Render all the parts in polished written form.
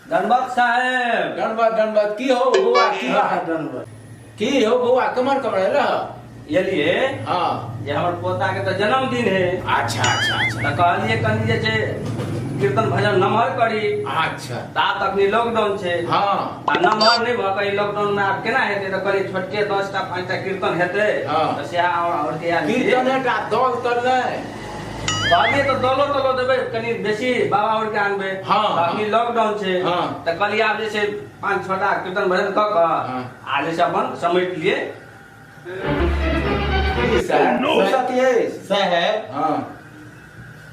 धन्यवाद साहेब। धन्यवाद धन्यवाद। की हो बौआ, की बात? धन्यवाद। की हो बौआ, कमर कमर एल? एलिए। हाँ। जे हमर पोता के तो जन्मदिन है। अच्छा अच्छा अच्छा। तऽ कहलिए कनि जे छै कीर्तन भजन नमहर करी। अच्छा। ता तखनी लॉकडाउन छै। हाँ। आ नमहर नहि भऽ कऽ लॉकडाउन में आब केना हेतै, तऽ कहलिए छोटके 10टा 5टा कीर्तन हेतै। हाँ। तऽ सएह और के आयल छी। कीर्तन टा दल तल नहि? कहलिए तऽ दलो तलो देबै, कनि बेसी बाबा और के आनबै। हाँ। तऽ अखनी लॉकडाउन छै। हाँ। तऽ कहलिए आब जे छै 5-6टा कीर्तन भजन कऽ कऽ हाँ। आ जे छै अपन समेट लिए। की साहेब? फुर्सत अछि? साहेब। हाँ।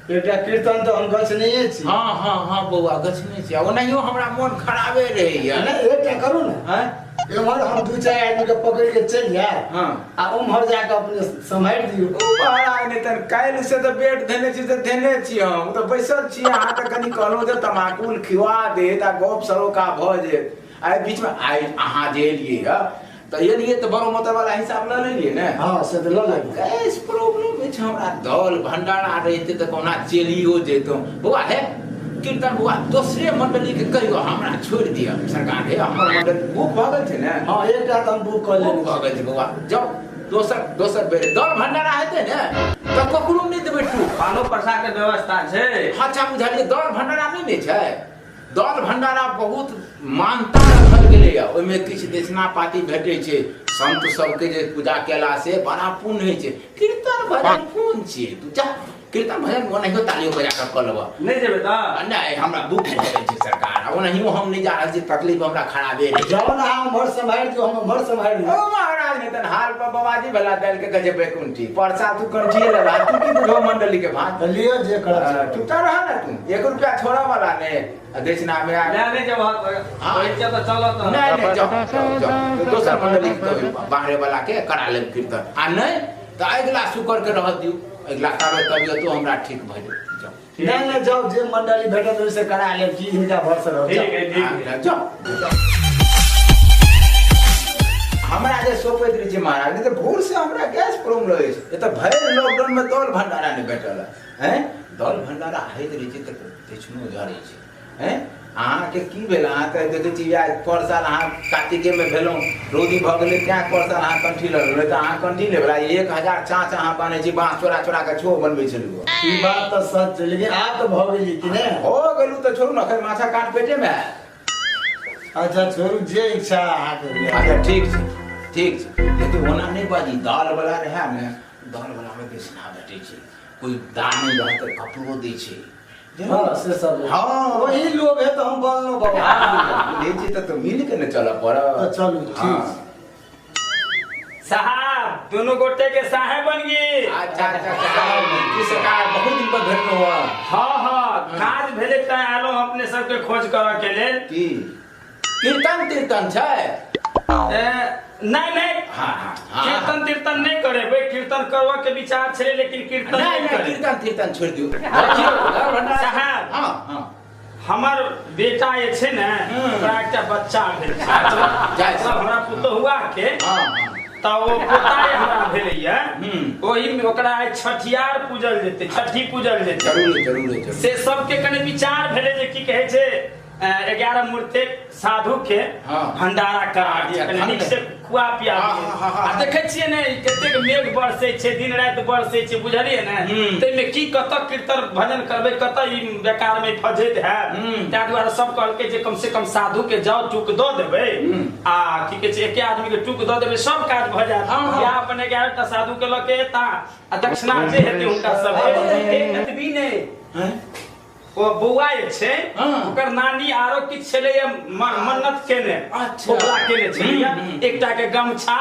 एकटा कीर्तन तऽ हम गछनैये छी। हाँ हाँ हाँ बौआ गछने छी। ओनाहियो हमरा मोन खराबे रहैया। नहि, एकटा करू ने। आँय? एम्हर हम 2-4 आदमी के पकड़ के चलि जायब। हाँ। आ उम्हर जाके अपने सम्हारि दियौ। ओ महाराज, नहि तऽ काल्हि से तऽ बेड धेने छी तऽ धेने छी, हम तऽ बैसल छी। अहाँ तऽ कनि कहलहुँ जे तमाकुल खिवा देत आ गप सरोका भऽ जायत। आइ बीचमे आइ अहाँ जे एलियै हँ तऽ एलियै तऽ बड़ो मोतर वाला हिसाब लऽ लेलियै ने? हाँ, से तऽ लऽ लेलियै। गैस प्रॉब्लम अछि हमरा, दल भंडारा रहितै तऽ कहुना चलियो जैतहुँ। बौआ हे कीर्तन बौआ दोसरे मंडली के कहियो हमरा छोड़ि दिअ सरकार। हे हमर मंडली बुक भऽ गेल छै ने? हाँ, एकटा तऽ हम बुक कऽ बुक लेने भऽ गेल छै बौआ। जाउ दोसर दोसर बेर दल भंडारा हेतै ने तऽ ककरो नहि देबै टूक। पानो प्रसाद के व्यवस्था छै। अच्छा बुझलियै, दल भंडारा नहि ने छै। दल भंडारा बहुत मानता रखल गेलैए, ओहिमे किछु दक्षिणा पाती भेटै छै। संत सबके जे पूजा केला से बड़ा पुण्य होइ छै। कीर्तन भजन कोन छियै, तू जा कीर्तन भजन ओनाहियो तालियो बजा कऽ कऽ लेबऽ। नहि जेबै तऽ? नहि, हमरा बुक भऽ गेल छै सरकार, ओनाहियो हम नहि जा रहल छी, तकलीफ हमरा खराबे रहै। जाउ ने, अहाँ उम्हर सम्हारि दियौ, हम उम्हर सम्हारि लेब। ओ महाराज, नहि तहन हाल पर बाबाजी भेला दालि के कहै छै बैकुंठी, परसा तू कंठिए लेबा, तू की बुझो मंडली के भात? तऽ लिअ जे करब। तू तऽ रह ने, तू 1 रुपया छोड़ऽ वाला नहि। आ दक्षिणा में आ नहि नहि जब हाँ। कहै छियै तऽ चलऽ तऽ। नहीं नहीं, जाओ जाओ जाओ, दोसर मंडली के कहबै, बाहरे वाला के करा लेब कीर्तन। आ नहीं तऽ अगिला शुक्र के रह दियौ, अगिला ताबे तबियतो हमरा ठीक भऽ जायत। जाओ। नहि नहि जाउ, जे मंडली भेटत ओहिसँ करा लेब, की हिनका भरसँ रहब। ठीक है, ठीक है। जाओ। हमरा जे सौंपैत रहै छै महाराज, नहि तऽ भोर से हमरा गैस प्रॉब्लम अछि। एतऽ भरि लॉकडाउन में दल भंडारा नहि भेटल हैं। दल भंडारा होइत रहै छै तऽ दक्षिणो झड़ै छै हैं। अहाँके की भेल? अहाँ तऽ देखै छी इएह पर साल अहाँ कार्तिकेमे भेलहुँ, रौदी भऽ गेलै तैँ पर साल अहाँ कंठी लऽ लेलहुँ, नहि तऽ अहाँ कंठी लेबला 1000 चाँच अहाँ बान्है छी, बाँस चोरा चोरा कऽ छो बनबै छलहुँ। ई बात तऽ सच छै, लेकिन आब तऽ भऽ गेलियै कि नहि? भऽ गेलहुँ तऽ छोड़ू ने, एखन माछा काट पेटेमे आयल। अच्छा छोड़ू, जे इच्छा अहाँके हुए। अच्छा ठीक छै, ठीक छै, लेकिन ओना नहि बाजी, दाल वाला रहए ने, दाल वालामे दक्षिणा भेटै छै, कोइ दान नहि रहत तऽ कपड़ो दै छै। हाँ, से सब। हाँ। वही लोग है तऽ हम बनलहुँ बाबा। बुझै छी तऽ मिल के ने चलऽ पड़त। तऽ चलू, ठीक। हाँ। साहब, दोनों गोटे के साहेब बन गई। अच्छा अच्छा साहब, की सरकार बहुत दिन पर भेटलहुँ हँ। हाँ हाँ, काज भेले तैं आलो अपने सबके खोज करऽ के लेल। की कीर्तन तीर्तन छै? नहीं नहीं, हाँ, हाँ, हाँ। कीर्तन तीर्तन नहीं करेबै, कीर्तन करबऽ के विचार छलै लेकिन कीर्तन नहीं, नहीं नहीं, करेबै। कीर्तन तीर्तन छोड़ि दियौ। साहब। हाँ, हाँ। हमर बेटा जे छै ने, ओकरा एकटा बच्चा भेल छै। अच्छा, जाइ छी। मतलब हमरा पुतहुआ के, हाँ, हाँ। तऽ ओ पोता जे हमरा भेलैया, ओहिमे ओकरा आइ छठियार पूजल जेतै, छठी पूजल जेतै। जरूर, जरूर, जरूर। से सबके कने विचार भेलै जे की कहै छै, 11 मूर्ति साधु के हाँ। भंडारा करा दिए, अच्छा, कने नीक से खुआ पिया हाँ, दिए। हाँ, हाँ, हाँ। आ देखै छियै ने कतेक मेघ बरसै छै, दिन राति बरसै छै, बुझलियै ने? ताहिमे की कतऽ कीर्तन भजन करबै, कतऽ ई बेकार में फजैत हैत। ताहि दुआरे सब कहलकै जे कम से कम साधु के जाओ टूक दऽ देबै, आ की कहै छै एके आदमी के टूक दऽ देबै, सब काज भऽ जायत। हाँ, हाँ। या अपन 11टा साधु के लऽ के एता आ दक्षिणा जे हेतै हुनका सब। एतबी नहि, हैं? ओ बौआ जे छै, हाँ। ओकर नानी आरो किछु छलैया मन्नत केने, अच्छा। ओकरा केने छलैया, एकटा के गमछा,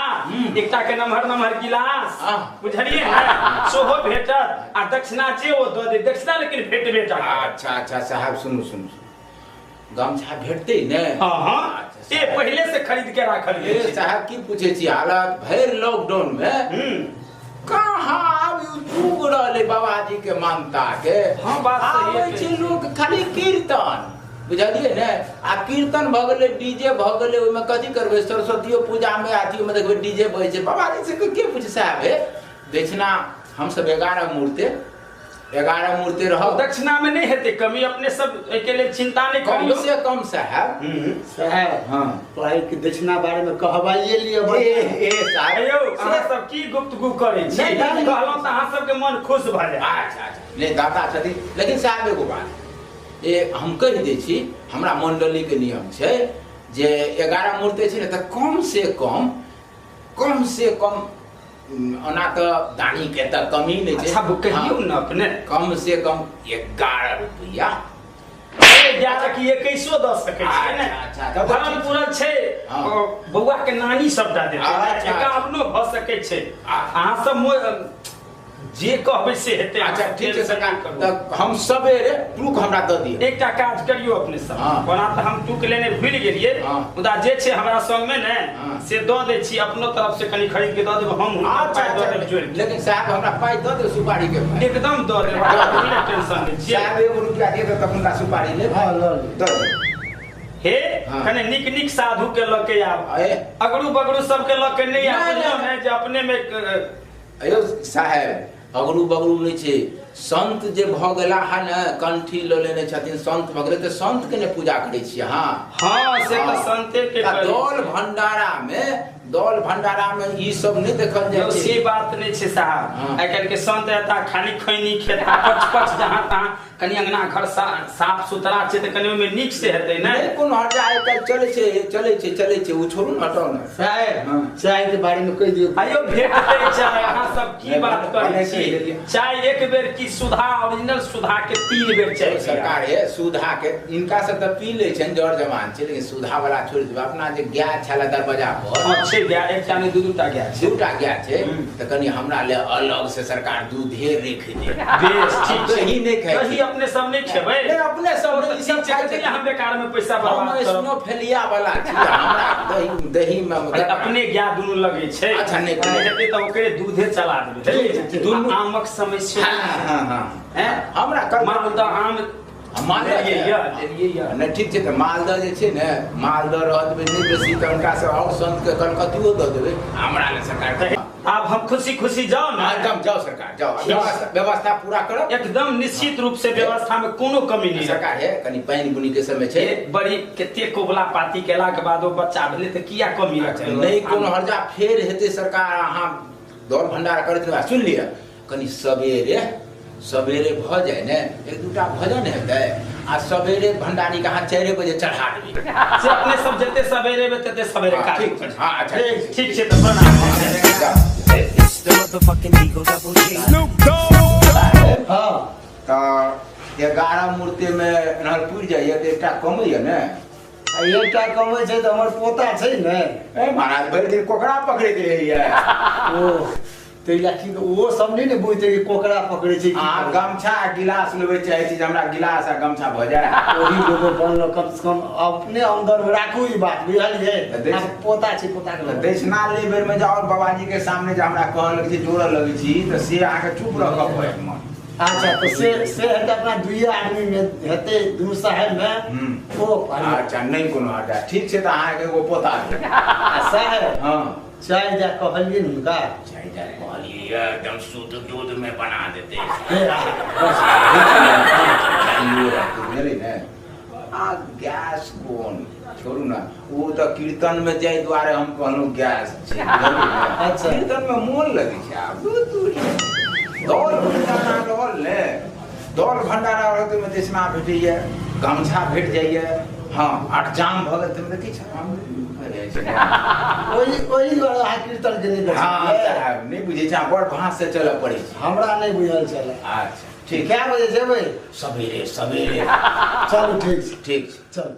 एकटा के नमहर नमहर गिलास, बुझलियै ने, सेहो भेटत आ दक्षिणा जे ओ दऽ दे, दक्षिणा लेकिन भेटबे टा करत। अच्छा अच्छा साहब, सुनू सुनू सुनू, गमछा भेटतै ने? हाँ, हाँ। अच्छा, ए पहिले से खरीद के राखल ए, गेल छै। साहब की पूछे छी, हालत भरि लॉकडाउन में कहाँ आब युग रहलै बाबाजी के मानता के। हाँ, बात सही आबै है। छै लोक खाली कीर्तन, बुझलियै ने? आ कीर्तन भऽ गेलै, डीजे भऽ गेलै, ओहिमे कथी करबै? सरस्वतियो पूजा में अथियो में देखबै डीजे बजै छै। बाबाजी से के पूछे साहब, हे दक्षिणा हमसब 11 मूर्ति 11 मूर्ति रहो दक्षिणा में नहीं हेतै कमी अपने सब एहि के लेल चिंता नहीं कम करियौ से कम साहब साहब हाँ पढ़ाई के दक्षिणा बारे में कहवाइए लिअ ए साहब यौ अहाँ सब की गुप्तगू करै छी नहीं, नहीं। कहलहुँ तऽ अहाँ सबके मन खुश भऽ जाय अच्छा अच्छा नहीं दाता छथिन लेकिन साहब एगो बात ए हम कहि दै छी हमरा मंडली के नियम छै जे 11 मूर्ति छै ने तऽ कम से कम ओना तऽ दानी के तऽ कमी नहि छै अच्छा कहियौ ने अपने कम से कम 11 रुपया 11 की 21 दऽ सकै छियै ने अच्छा, अच्छा, भरल पूरल छै हाँ। बौआ के नानी सबटा देतै अच्छा, 51 भऽ सकै छै अहाँ सब जे कहबै से हेतै अच्छा ठीक छै सरकार तऽ हम सवेरे टूक हमरा दऽ दिअ एकटा काज करियौ अपने सब हाँ। ओना तऽ हम टूक लेने भूलि गेलियै हाँ। मुदा जे छै हमरा संग में ने हाँ। से दऽ दै छी अपनो तरफ से कनी खरीद के दऽ देब हम हुनका अच्छा पाइ दऽ देब जोड़ि अच्छा के। लेकिन साहब हमरा पाइ दऽ देब सुपारी के पाइ एकदम दऽ देब अहाँ टेंशन नहि छियै साहब 1 रुपया दे दे तब हुनका सुपारी लेब हाँ लऽ लिअ दऽ देब हे हाँ। कने नीक नीक साधु के लऽ के आब ए अगरू बगरू सबके लऽ के नहि आब नहि, बुझलहुँ नहि। ने जे अपने में अयो साहेब अगरू बगरू नहि छै संत जे भऽ गेला है ने कंठी लऽ लेने छथिन संत भऽ गेलै तऽ संत के ने पूजा करै छियै अहाँ हाँ से तऽ संते के तऽ करै दौल छियै। भंडारा में ई सब नहि देखल यौ जाइ से छै बात नहीं छै साहब हाँ। आइ काल्हि के संत एता खाली खैनी खेता पच पच जहाँ तहाँ कनि अंगना घर साफ सुथरा छै तऽ कनि ओहिमे नीक से हेतै ने नहि कोनो हर्जा आइ काल्हि चलै छै चलै छै चलै छै ओ छोड़ू ने हटाउ ने साहब हाँ। चाय के बारे में कहि दियौ आइयो भेटतै चाय अहाँ सब की नहि, बात करै भने छी कहि देलियै। चाय एक बेर की सुधा ओरिजिनल सुधा के 3 बेर चाय सरकार हे सुधा के इनका सब तऽ पी लै छनि जर जवान छै लेकिन सुधा वाला छोड़ि देबै अपना जे गाय छलै दरवाजा पर हाँ छै गाय एकटा नहि दू दूटा गाय छै दूटा गाय छै तऽ कनि हमरा ले अलग से सरकार दूधे राखि दे बेस ठीक छै दही नहि खाइ दही छी। अपने सब नहि खेबै नहि अपने सब तऽ ई सब ठीक छै खाइ छै कथी हम बेकार में पैसा हम बर्बाद करब स्नो फेलिया वाला छी हमरा दही दही में अरे अपने गाय दुनू लगै छै अच्छा, नहि, नहि हेतै तऽ ओकरे दूधे चला देबै दुनू- आमक समय से हाँ हाँ हाँ हैं? हमरा कल मालदह आम मालदह लेलियै छै। यऽ, लेलियै यऽ। नहि ठीक छै तऽ मालदह जे छै ने मालदह रह देबै नहि बेसी तऽ हुनका से आओर संत के कलकतियो दऽ देबै हमरा ले सरकार आब हम खुशी खुशी जाउ ने एकदम जाओ सरकार जाओ व्यवस्था पूरा करो एकदम निश्चित रूप से व्यवस्था में कोनो कमी नहीं सरकार है कनि पानि बुनी के समय छै बड़ी कते कोबला पाती केला के बाद बच्चा भेलै तऽ किया कमी रखबै नहीं कोनो हर्जा फेर हेतै सरकार अहाँ दौड़ भंडार करैत रहबै सुन लिअ कनि सवेरे सवेरे भऽ जाय ने एक दूटा भजन हेतै आ सवेरे भंडारी के अहाँ 4 बजे चढ़ा देबै से अपने सब जते सवेरे में तते सवेरे हाँ, काज ठीक करी। हाँ अच्छा ठीक छै तऽ प्रणाम। It's the motherfucking Eagle Double G. हाँ तऽ 11 मूर्ति में एनहर पुरि जाइए तऽ एकटा कमैया ने आ एकटा कमै छै तऽ हमर पोता छै ने ए महाराज भरि दिन कोकरा पकड़ैत रहैया ओ ताहि लए की ओ सब नहि ने बुझतै कि कोकरा पकड़ै छै की अहाँ करै छै। गमछा आ गिलास लेबै चाहै छी जे हमरा गिलास आ गमछा भऽ जाय ओही लोगो बनल कम से कम अपने अंदर में राखू ई बात बुझलियै तऽ देख- आ पोता छै पोता के तऽ दक्षिणा ले बेर में जाउ बाबाजी के सामने जे हमरा कहऽ लगै छै जोड़ऽ लगै छी तऽ से अहाँके चुप रहऽ पड़त मन अच्छा तो से हेतै अपना दुइये आदमी में हेतै दुनू साहेब में ओ पारी। अच्छा नहीं कोनो हटा ठीक छै तऽ अहाँके एगो पोता भेल। आ साहेब हाँ चाय जा कहलियै ने हुनका चाय जा कहलियै एकदम शुद्ध दूध में बना देते हे, आ, बस। चाइयो रहतै, बुझलियै ने आ गैस कोन छोड़ू ने ओ तऽ कीर्तन में जाय दुआरे हम कहलहुँ गैस छै बुझलियै ने अच्छा। कीर्तन में मोन लगै छै आब दूर दौड़ भंडारा रहल ने दौड़ भंडारा रहल तऽ ओहिमे दक्षिणा भेटैए गमछा भेट जाइए हाँ अठजाम भऽ गेल तऽ किछु हम भऽ जाइ छै ओहि ओहि दुआरे अहाँ कीर्तन के नहि हाँ देखलियै। साहब नहि बुझै छै बड़ भाँस से चलऽ पड़ै छै हमरा नहि बुझल छलै अच्छा ठीक कए बजे जेबै सवेरे सवेरे चलू ठीक छै ठीक छै चलू।